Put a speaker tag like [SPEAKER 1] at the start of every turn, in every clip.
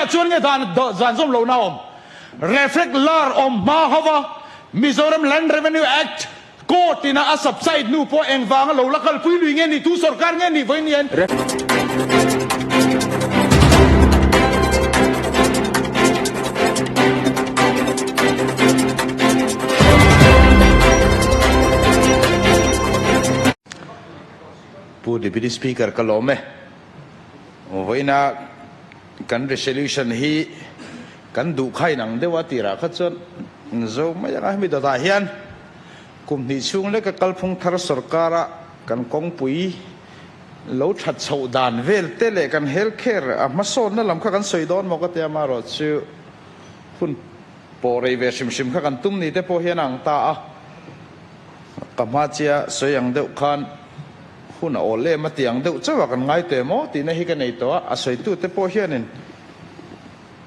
[SPEAKER 1] Chuan nge dan zan zawm lohna awm? Reflect lar awm hma hova Mizoram Land Revenue Act court ina a subside hnu pawh engvanga lo la kalpui lui nge ni? Tu sorkar nge ni vawiin hian? Pu Deputy Speaker ka lawm e. Vawiina kan resolution hi kan duh kha inang deuh a tirah kha chuan zo mai anga hemi dawtah hian kum hnih chhung leka kalphung thar sorkara kan kawngpui lo that chhoh dan vel te leh kan health care a hmasawnna lam kha kan sawi dawn maw ka tia amaherawh chu hun pawh rei ve hrim hrim kha kan tum ni te pawh hian a ang ta a, ka hma chia sawi ang deuh khan. Hun a awl em a ti ang deuh chauh a kan ngai teh maw tihna hi ka nei tawh a, a sawitute pawh hianin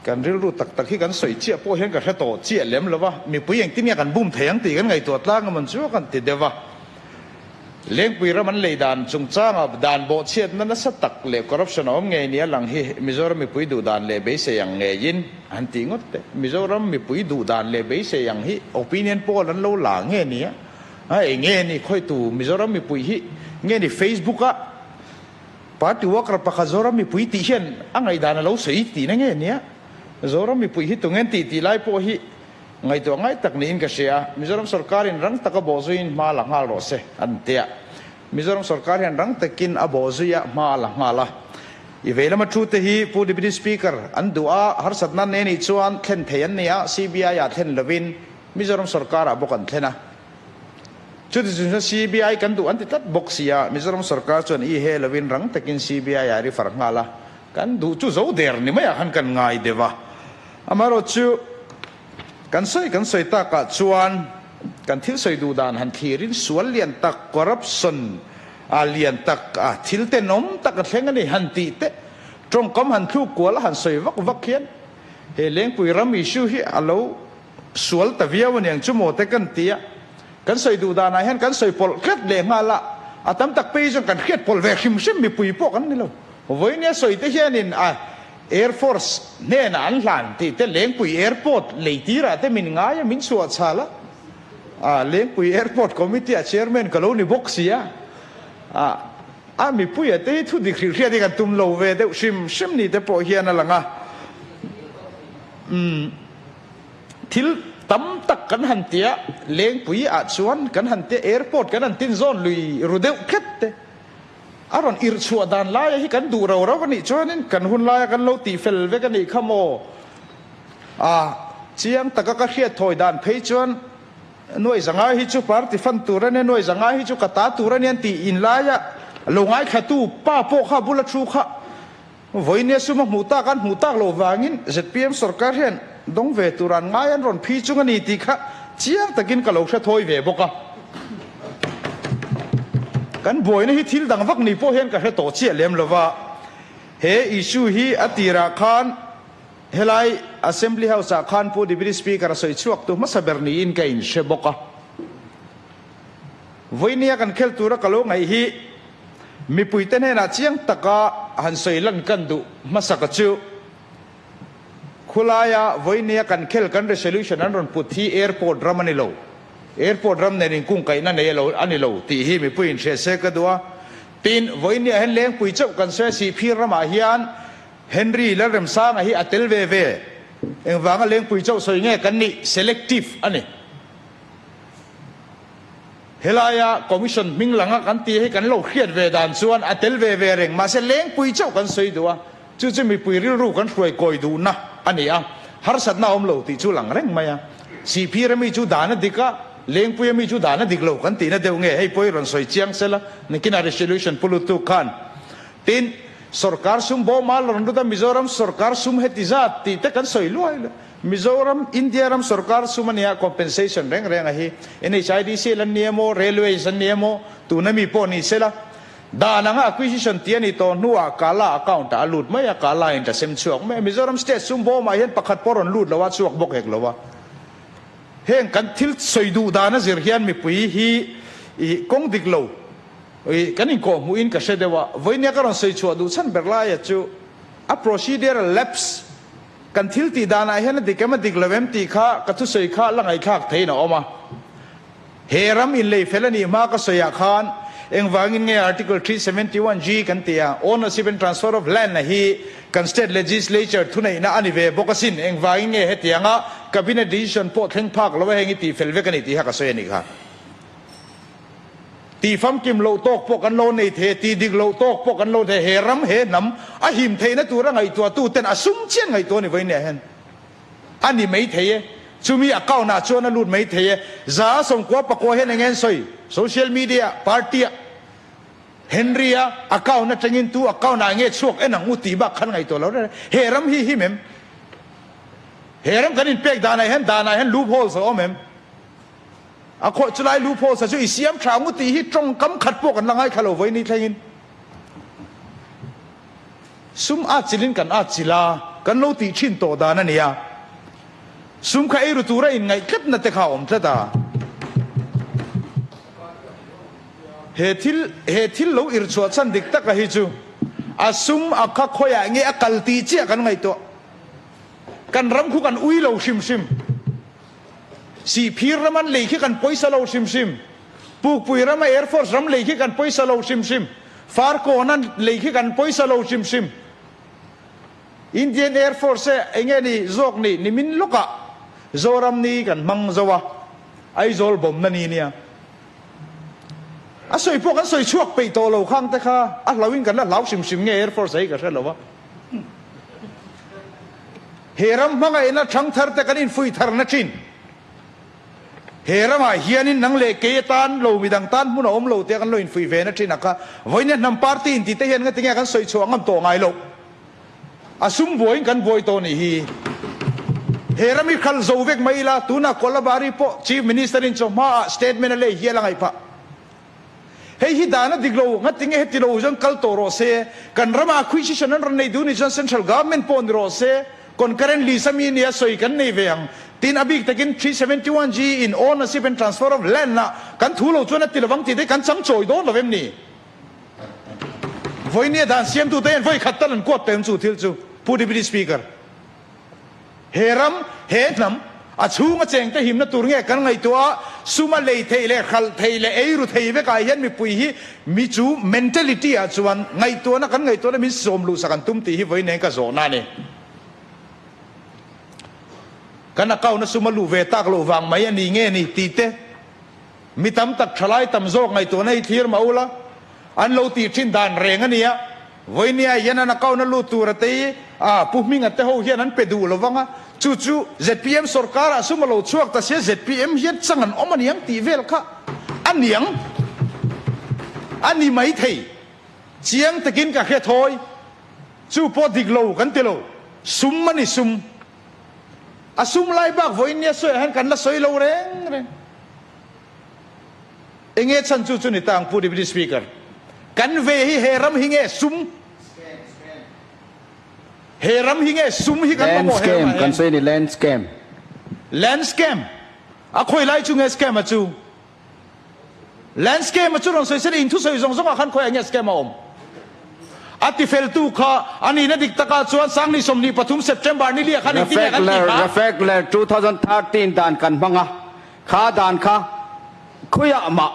[SPEAKER 1] kan rilru tak tak hi kan sawi chiah pawh hian ka hre tawh chiah lem lo va, mipui engtin nge kan bum thei ang tih kan ngaihtuah tlang emawn chu kan ti deuh va. Lengpui ram an lei dan chungchanga dan bawhchhiatna nasa tak leh corruption a awm ngei nia lang hi Mizoram mipui duh dan leh beisei ang ngeiin han tih ngawt teh. Mizoram mipui duh dan leh beisei ang hi opinion poll an lo la nge nia? A eng nge ni khawitu Mizoram mipui hi nge ni Facebook a party worker pakhat Zoram mipui tih hian a ngaihdan a lo sawi tihna nge nia? Zoram mipui hi tunge tih tih lai pawh hi ngaihtuah ngai tak niin ka hria a, Mizoram sorkarin rang taka bawhzuiin hma la nghal rawh se an ti a, Mizoram sorkar hian rang takin a bawhzui a hma a la nghal a. I vei lama thu te hi Pu Deputy Speaker an duh a, harsatna ne nih chuan thlen thei an ni a, CBI ah thlen lovin Mizoram sorkarah bawk an thlen a. Chuti chung chuan CBI kan duh an ti tlat bawk si a, Mizoram sorkar chuan i he lovin rang takin CBI ah refer nghal a, kan duh chu zo der ni maiah khan kan ngai deuh a. Amaherawhchu kan sawi kan sawi takah chuan kan thil sawi duh dan han thlirin sual lian tak, corruption a lian tak, a thil tenawm tak a thleng a ni han tih te, tawngkam han thluk kual a han sawi vak vak hian he Lengpui ram issue hi a lo Sual ta viau aniang chu maw te kan ti a, kan sawi duh danah hian kan sawi pawlh tlat leh nghal a, a tam tak phei chuan kan hriat pawlh ve hrim hrim mipui pawh kan ni lo. Vawinia sawi te hianin a Air Force hnenah an hlan tih te Lengpui Airport lei tirah te min ngai a, min chhuah chhal a, a Lengpui Airport Committee ah Chairman ka lo ni bawk si a, a a mipuia te hi thu dik hrilh hriat hi kan tum lo ve deuh hrim hrim ni te pawh hian a lang a. Umm. Thil tam tak kan han tia, Lengpui ah chuan kan han tia, airport kan han tin zawn lui ru deuh tlat te. A rawn irh chhuah dan laia hi kan duh ro ro a nih chuanin kan hun laia kan lo tih fel vek a nih kha maw? A chiang taka ka hriat thawi dan phei chuan nuai zanga hi chu party fund tur a nia, nuai zanga hi chu ka ta tur a nia an tih in laia lo ngaithlatu pa pawh kha bula thu kha Vawinia sum a hmuh tak an hmuh tak loh vangin zpm sorkar hian dawng ve tur an ngai an rawn phi chung a ni tih kha chiang takin ka lo hre thawi ve bawk a. Kan buaina hi thil dang vak ni pawh hian ka hre tawh chiah lem lo va. He issue hi a tirah khan helai Assembly House ah khan Pu Deputy Speaker a sawi chhuak tu hmasa ber niin ka inhre bawk a. Vawinia kan khel tura ka lo ngaih hi Mipuite hnenah chiang taka han sawi lan kan duh hmasaka chu khulaia vawinia kan khel kan resolution an rawn put hi airport ram a ni lo, airport ram nen inkungkaihna nei alo a ni lo tih hi mipuiin hria se ka duh a. Tin, vawinia hian Lengpui chauh kan sawi a, Sihphir ramah hian Henry Lalremsanga hi a tel ve ve. Engvanga Lengpui chauh sawi nge kan nih? Selective a ni. Helaia Commission hming langa kan tih hi kan lo hriat ve dan chuan a tel ve ve reng, mahse lengpui chauh kan sawi duh a, chu chu mipui rilru kan hruai kawi duhna a ni a, harsatna a awm lo tih chu lang reng mai a. Sihphir ami chu dan a dik a, lengpui ami chu dan a dik lo kan tihna deuh nge, hei pawh hi rawn sawi chiang sela, nakinah resolution pu lutuk khan. Tin, sorkar sum bawma la rawn lut a, Mizoram sorkar sum heti zat tih te kan sawi luai luai. Mizoram, India ram sorkar sum a nia, compensation reng reng a hi NHIDC an ni emaw, Railways an ni emaw, tuna mi pawh ni sela, dan anga acquisition tih a ni tawh hnuah Kala account ah a lut mai a, Kala in ta sem chhuak mai a. Mizoram state sum bawmah hian pakhat pawh rawn lut lo a, chhuak bawk hek lo a. Heng kan thil sawi duh dan a zir hian mipui hi i kawng dik lo i kan inkawhhmuhin ka hre deuh a. Vawinia ka rawn sawi chhuah duh chhan ber laia chu a procedural lapse. Kan thil tih danah hian a dik em a dik lo em tih kha ka thusawi kha la ngaihthlak theiin a awm a. He ram inlei fel a nih hma ka sawiah khan engvangin nge Article 371G kan tih a, Ownership and Transfer of Land a hi kan State Legislature thuneihna a ni ve bawk asin, engvangin nge hetianga Cabinet decision pawh thleng phak lo a heng i tih fel vek a ni tih kha ka sawi a nih kha. Tih famkim loh tawk pawh kan lo nei thei a, tih dik loh tawk pawh kan lo thei a, he ram, he hnam a him theihna tura ngaihtuahtu ten a sum chian ngaihtuah a ni vawiin nia hian a ni mai thei e, chumi account ah chuan a lut mai thei e, 194 hian eng nge an sawi? Social media party ah Henry a account atangin tu account ah nge chhuak en ang u tih bak khan ngaihtuah lo reng reng, he ram hi him em? He ram kan inpek danah hian danah hian loopholes a awm em? A khawih chu lai lu phaw sa chu i siam tha ngu tih hi tawngkam khat pawh kan la ngaithla lo vawi ni thlengin. Sum at chilhin kan at chilh a, kan lo tih thin tawh dan a nia. Sum kha eiru tura inngaih tlatna te kha a awm tlat a. He thil he thil lo irchhuah chhan dik taka hi chu a sum a kha khawiah nge a kal tih chiah kan ngaihtuah. Kan ram khu kan ui lo hrim hrim. Sihphir ram an lei khi kan pawisa lo hrim hrim. Pukpui rama Air Force ram lei khi kan pawisa lo hrim hrim. Farkawn an lei khi kan pawisa lo hrim hrim. Indian Air Force e enge ni zawk ni nimin lawkah Zoram ni kan hmang zo a, Aizawl bawmna ni nia. A sawi pawh kan sawi chhuak peih tawh lo khang te kha a hlauhin kan la hlau hrim hrim nge Air Force a hi ka hre lo a. He ram hmangaihna thang thar te kan infuih tharna thin. He ramah hianin nang leh kei atan lo midang tan hmun a awm lo tia kan lo infuih ve na thin a kha. Vawiin hnam party inti te hian ngatinge kan sawi chhuah ngam tawh ngai loh. A sum buaiin kan buai tawh nih hi. He ram hi khal zo vek mai ila tunah Kolabari pawh Chief Minister in chawhma ah statement a lei hial a ngaih phah. Hei hi dan a dik lo, ngatinge heti lo chuan kal tawh rawh se, kan rama acquisition an rawn nei duh ni chuan central government pawh ni rawh se, concurrent list a mi nia sawi kan nei ve ang. Tin, a bik takin 371G in ownership and transfer of land ah kan thu lo chuan a ti lovang tih te kan chang chawi dawn lo em ni? Vawinia dan siamtute hian vawi khat tal an kuat tawh em chu thil chu, Pu Deputy Speaker. He ram, he hnam, a chhunga chengte himna tur nge kan ngaihtuah a, suma lei theih leh hralh theih leh eiru thei vekah hian mipui hi mi chu mentality ah chuan ngaihtuahna kan ngaihtuahna min sawm luhsak an tum tih hi vawiin nen ka zawhna a ni. Kan account a suma luh ve tak loh vang mai a ni nge ni tih te mi tam tak thalai tam zawk ngaihtuahna hi thlir mah ula an lo tih thin dan reng a nia. Vawinia hian an account a lut tur a tei a, Pu Hminga te ho hian an pe duh lo vang a, chu chu zpm sorkar ah sum a lo chhuak ta sia zpm hian chang an awm aniang tih vel kha a niang a ni mai thei. Chiang takin ka hre thawi, chu pawh dik lo kan ti lo, sum a ni sum. A sum lai bak vawinia sawiah hian kan la sawi lo reng reng. Enge chhan chu chu ni ta ang Pu Deputy Speaker? Kan ve hi he ram hi nge sum? He ram hi nge sum hi kan mamawh he ramah hian?
[SPEAKER 2] Kan sawi a ni land scam.
[SPEAKER 1] Land scam? A khawi lai chu nge scam a chu? Land scam a chu rawn sawi se in thusawi zawng zawngah khan khawiah nge scam a awm? A tifeltu kha a nihna dik takah chuan Sangni 23 September ni liah khan engtin nge kan tih kha?
[SPEAKER 2] Refekler 2013 dan kan hmang a, Kha dan kha khawiah mah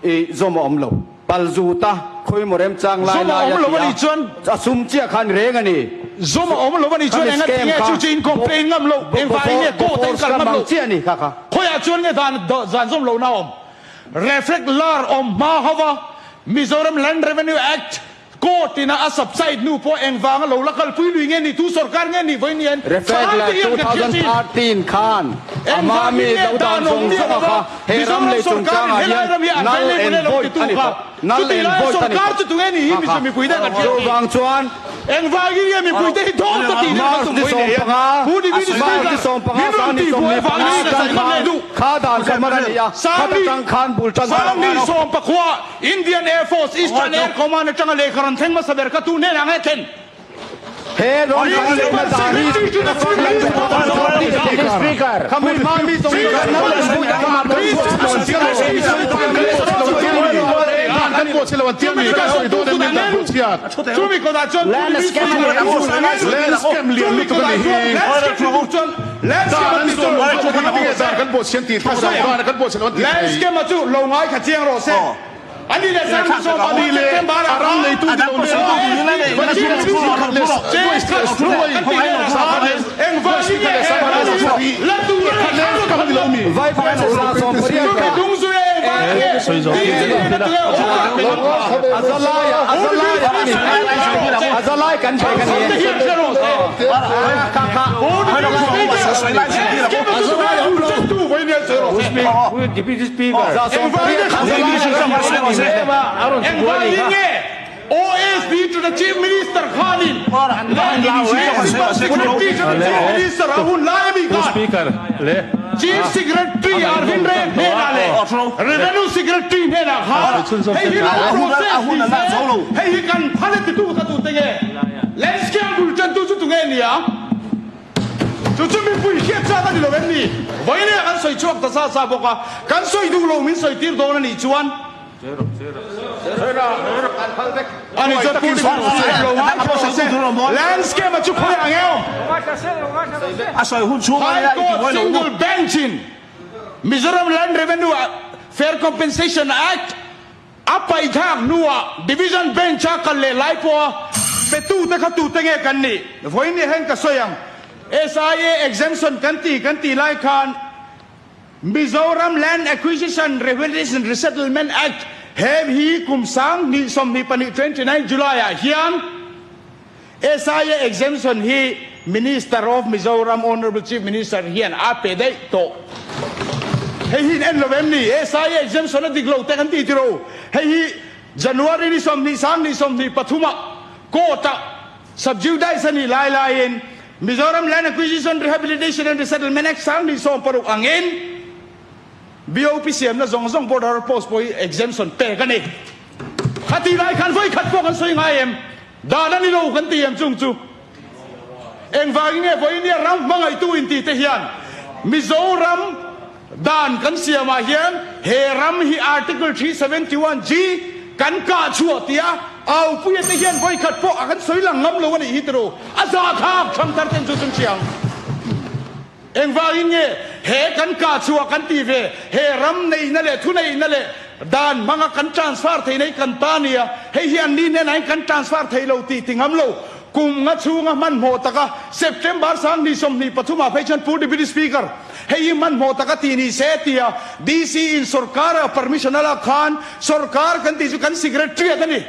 [SPEAKER 2] i zawm a awm lo. Pal zut a, khawi maw remchang lai
[SPEAKER 1] Zawm a
[SPEAKER 2] lai
[SPEAKER 1] awm
[SPEAKER 2] a
[SPEAKER 1] lo
[SPEAKER 2] ti
[SPEAKER 1] a
[SPEAKER 2] a,
[SPEAKER 1] nih chuan
[SPEAKER 2] a sum chiah kha ni reng a ni.
[SPEAKER 1] Zawm a awm lo a nih chuan
[SPEAKER 2] Khami
[SPEAKER 1] enga
[SPEAKER 2] scam
[SPEAKER 1] tinge
[SPEAKER 2] kha
[SPEAKER 1] chu chu in complain ngam lo, engvangin nge court a in
[SPEAKER 2] Bofors
[SPEAKER 1] kal
[SPEAKER 2] kha
[SPEAKER 1] ngam
[SPEAKER 2] mang
[SPEAKER 1] lo.
[SPEAKER 2] chiah a ni kha kha.
[SPEAKER 1] Khawiah chuan nge dan zan zawm lohna a awm? Reflect lar awm hma ho a, Mizoram Land Revenue Act Court ina a subside hnu pawh engvanga lo la kalpui lui nge ni, tu sorkar nge ni vawiin hian
[SPEAKER 2] Reflect
[SPEAKER 1] thalai
[SPEAKER 2] la
[SPEAKER 1] te hian kan hriat chin.
[SPEAKER 2] 2013 khan a
[SPEAKER 1] Engvangin
[SPEAKER 2] mami
[SPEAKER 1] nge
[SPEAKER 2] lo dan
[SPEAKER 1] dan awm
[SPEAKER 2] zawng
[SPEAKER 1] miah
[SPEAKER 2] zawng a
[SPEAKER 1] lova
[SPEAKER 2] kha he ram
[SPEAKER 1] Mizoram
[SPEAKER 2] lei
[SPEAKER 1] sorkarin
[SPEAKER 2] chungchangah
[SPEAKER 1] helai
[SPEAKER 2] hian
[SPEAKER 1] ram hi an
[SPEAKER 2] null
[SPEAKER 1] vei
[SPEAKER 2] and
[SPEAKER 1] lei lo
[SPEAKER 2] void
[SPEAKER 1] titu
[SPEAKER 2] a ni
[SPEAKER 1] kha
[SPEAKER 2] tawh. Null
[SPEAKER 1] chutih
[SPEAKER 2] and
[SPEAKER 1] laia
[SPEAKER 2] void a ni
[SPEAKER 1] sorkar
[SPEAKER 2] tawh.
[SPEAKER 1] chu tunge ni hi
[SPEAKER 2] Kha kha.
[SPEAKER 1] Mizo mipui te kan hriat chin.
[SPEAKER 2] Chuvang chuan
[SPEAKER 1] Engvangin nge mipui te hi dawt ta tih
[SPEAKER 2] March
[SPEAKER 1] kan
[SPEAKER 2] ni
[SPEAKER 1] tum vawiin
[SPEAKER 2] sawm
[SPEAKER 1] hian
[SPEAKER 2] panga
[SPEAKER 1] Pu Deputy
[SPEAKER 2] March ni
[SPEAKER 1] Speaker
[SPEAKER 2] 15
[SPEAKER 1] min rawn
[SPEAKER 2] sang ni
[SPEAKER 1] tih buai
[SPEAKER 2] 25
[SPEAKER 1] vangin ka
[SPEAKER 2] atang
[SPEAKER 1] sawi ngam
[SPEAKER 2] khan
[SPEAKER 1] leh duh.
[SPEAKER 2] kha dan kha hman a ni a, khata tang khan bul tan kha
[SPEAKER 1] Sangni 14 Indian Air Force Eastern Air Command atanga lehkha rawn thleng hmasa ber kha tu hnenah nge thlen?
[SPEAKER 2] He rawn kan lehna dan hi
[SPEAKER 1] Chuan
[SPEAKER 3] Dan an zawm lo chu kha tinge dan kan bawhchhian tih tho dan kan bawhchhian lo an tih thei.
[SPEAKER 1] Chu lo ngai kha chiang rawh se. Ani leh
[SPEAKER 3] Ani leh a ram neitu ni lo
[SPEAKER 1] Engvangin nge OSD to the Chief Minister khanin Secretary to the Chief Minister a hun lai ami khan Chief Secretary Arvind Ray hnenah leh Revenue Secretary hnenah khan hei hi lo process ni se, hei hi kan phal e titu kha tute nge? Landscape bul tantu chu tunge nia? Chu chu mipui hriat chak a ni lo em ni? Vawiin kan sawi chhuak ta sa sa bawk a, kan sawi duh lo min sawi tir dawn a nih chuan ani chuan Pu Landscape a chu khawi ang em? High Court Single Bench in Mizoram Land Revenue Fair Compensation Act A paihthak hnuah Division Bench-a kal leh lai pawha petute kha tute nge kan nih? Vawiin ni heng ka sawi ang. SIA exemption kan ti kan tih lai khan Mizoram Land Acquisition Rehabilitation Resettlement Act he hi kum sang hnih 22 29 July-ah hian SIA exemption hi Minister of Mizoram Honourable Chief Minister hian a pe daih tawh. Hei hi in en lo em ni? SIA exemption a dik lo te kan ti tiro. Hei hi January ni 20 sang ni 23 ah court ah subjudice a nih lai laiin Mizoram Land Acquisition Rehabilitation and Resettlement Act sang ni 16 angin BOP siamna zawng zawng border post pawh hi exemption pek a ni. Khatih lai khan vawi khat pawh kan sawi ngai em? Dan a ni lo kan ti em chung chu? Engvangin nge vawinia ram hmangaihtu inti te hian Mizoram dan kan siamah hian he ram hi Article 371 G kan kah chhuah tia aupuia te hian vawikhat pawh a kan sawi lang ngam lo a nih hi tiraw? A zahthlak thangthar ten chu chun hria ang. Engvangin nge he kan kah chhuah kan tih ve? He ram neihna leh thuneihna leh dan hmanga kan transfer theihna hi kan ta nia, hei hi anni hnenah hian kan transfer thei lo tih ti ngam lo. Kum nga chhunga hmanhmawh taka September sang 23 ah phei chuan Pu Deputy Speaker, hei hi hmanhmawh taka tih ni se tia DC in sorkar a permission a lak khan sorkar kan tih chu kan secretariat a ni.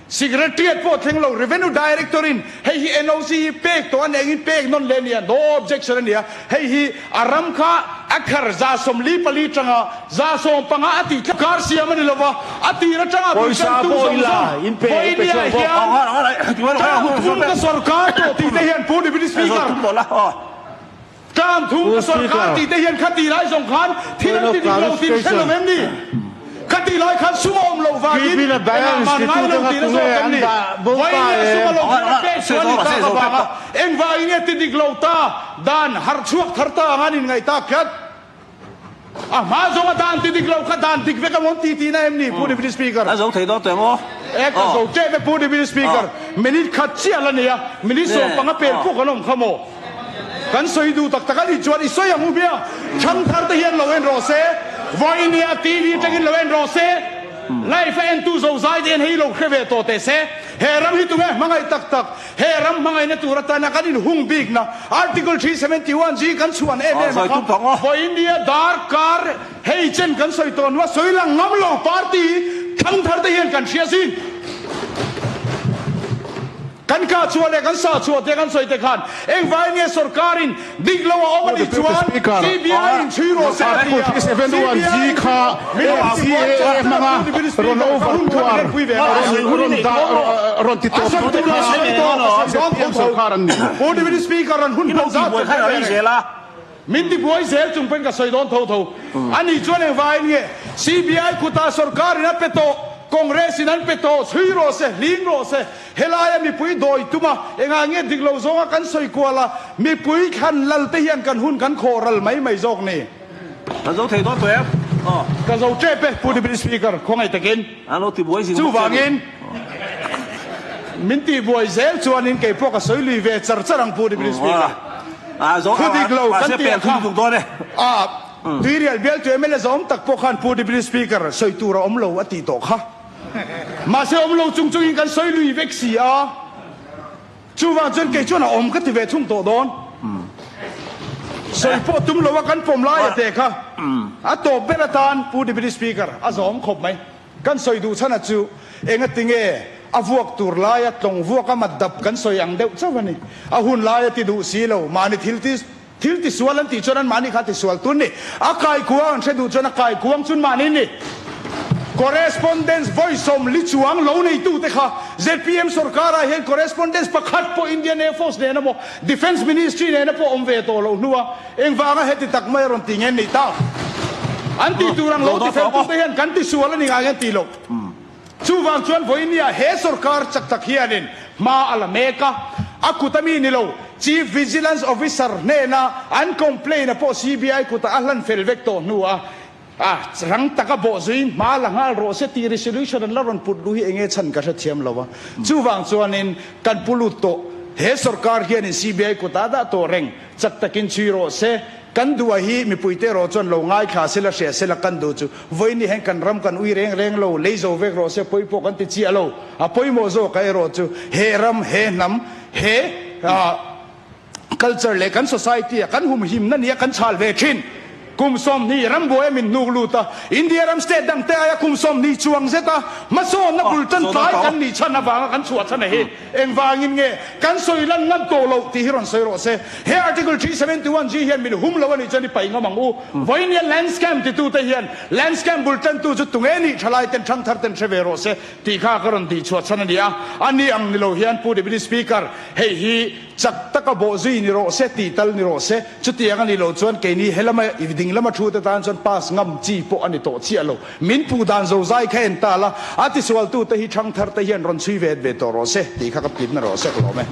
[SPEAKER 1] Secretariat pawh thleng lo, Revenue Director in hei hi NOC hi pek tawh a ni engin pek nawn leh a nia, no objection a nia, hei hi a ram kha a khar 44 tanga 15 a tih thlap kar siam a ni lova, a tir atanga bul tantu zawng zawng vawinia hian term thum ka sorkar tawh tih te hian Pu Deputy Speaker Term thum ka sorkar tih te hian khati lai zawng khan thil an ti dik lo tih hre lo em ni? Khati lai khan sum a awm loh vangin engah man ngai lo tihna zawk em ni? Vawiin sum a lo khan a pek chuan i tak avanga engvangin nge ti dik lo ta dan harh chhuak thar ta anga an inngaih tak tlat? A hma zawnga dan ti dik lo kha dan dik vek a awm ti tihna em ni Pu Deputy Speaker?
[SPEAKER 4] A zo thei dawn teh maw?
[SPEAKER 1] E ka zo tep e Pu Deputy Speaker. Minute khat chiah la nei a, minute 15 pel pawh kan awm kha maw? Kan sawi duh tak tak a nih chuan i sawi ang u bia. Thangthar te hian lo en rawh se, vawinia TV atangin lo en rawh se, live a entu zozai te hian hei lo hre ve tawh teh se. He ram hi tunge hmangaih tak tak, he ram hmangaihna tur atana kan inhung bikna Article 371 G kan chhuan em em a kha, vawinia darkar hei chen kan sawi tawh hnua sawi lang ngam lo party thangthar te hian kan hria zing. Kan kah chhuah leh kan sah chhuah te kan sawi te khan engvangin nge sorkarin dik lo a awm a nih chuan CBI in chhui rawh se a ti a, CBI in Pu Deputy Speaker rawn hun hman zat chu ka hre ve. Min ti buai zel chung pawhin ka sawi dawn tho tho. Ani chuan engvangin nge CBI kutah sorkarin a pe tawh, Congress in an pe tawh, chhui rawh se, hling rawh se, helaia mipui dawi tum a, engah nge dik lo zawnga kan sawi kual a, mipui thlan lal te hian kan hun kan khawh ral mai mai zawk ni.
[SPEAKER 4] Ka zo thei dawn tawh em? Aw.
[SPEAKER 1] Ka zo tep e, Pu Deputy Speaker, khawngaih takin.
[SPEAKER 4] An lo ti buai zing bawk che ni.
[SPEAKER 1] Chuvangin, min tih buai zel chuanin keipawh ka sawi lui ve char char ang Pu Deputy Speaker. Thu dik lo kan tih ang kha a Tuirial bialtu mla zawm tak pawh khan Pu Deputy Speaker sawi tur a awm lo a tih tawh kha. Mahse awm lo chung chungin kan sawi lui vek si a. Chuvang chuan kei chuan a awm ka ti ve thung tawh dawn. Sawi pawh tum lo a kan pawm lai a teh kha. A tawp ber atan Pu Deputy Speaker a zawm khawp mai. Kan sawi duh chhan a chu engati nge a vuak tur laia tlawng vuak a mat dap kan sawi ang deuh chauh a ni. A hun laia ti duh si lo, mahni thil ti thil ti sual an tih chuan an mahni kha ti sual tun ni. A kaikuang an hre duh chuan a kaikuang chun mahni ni. Correspondence vawi 40 chuang lo neitute kha zpm sorkarah hian correspondence pakhat pawh Indian Air Force nena maw Defence Ministry nena pawh awm ve tawh loh hnua Engvanga heti tak mai a rawn ti nge ni ta? An tih tur ang lo ti feltute hian kan ti sual a ni ngai an ti lo. Chuvang chuan vawinia he sorkar chak tak hianin hma a la mek a, a kut a mi ni lo, Chief Vigilance Officer hnena an complaint a pawh CBI kutah a hlan fel vek tawh hnu a, a rang taka bawhzuiin hma la nghal rawh se tih resolution an la rawn put luh hi enge chhan ka hrethiam lo a. Chuvang chuanin kan pu lut tawh, he sorkar hianin CBI kutah a dah tawh reng. Chak takin chhui rawh se, kan duh a hi mipuite erawh chuan lo ngaithla sela hria sela kan duh chu vawiin hian kan ram kan ui reng reng lo, lei zo vek rawh se pawi pawh kan ti chiah lo, a pawimawh zawk a erawh chu he ram, he hnam, he culture leh kan society a kan humhimna nia kan chhal ve thin. Kum 20 rambuai a min hnuk lut a, India ram state dang te aia kum 20 chuang zet a hmasawnna bul tan tlai kan nih chhan avanga kan chhuah chhan a hi. Engvangin nge kan sawi lan ngam tawh loh tih hi rawn sawi rawh se. He Article 371 G hian min hum lo a nih chuan i paih ngam ang u. Vawinia land scam titute hian land scam bul tantu chu tunge nih tha lai ten thangthar ten hre ve rawh se tih kha ka rawn tih chhuah chhan a ni a. A ni ang ni lo hian Pu Deputy Speaker, hei hi chak taka bawhzui ni rawh se tih tal ni rawh se. Chutiang a nih loh chuan keini helama i ding lama thu te tan chuan pass ngam chi pawh a ni tawh chiah lo. Min puh dan zozai kha en ta la, a tisualtute hi thangthar te hian rawn chhui ve ve tawh rawh se tih kha ka pitna rawh se ka lawm e.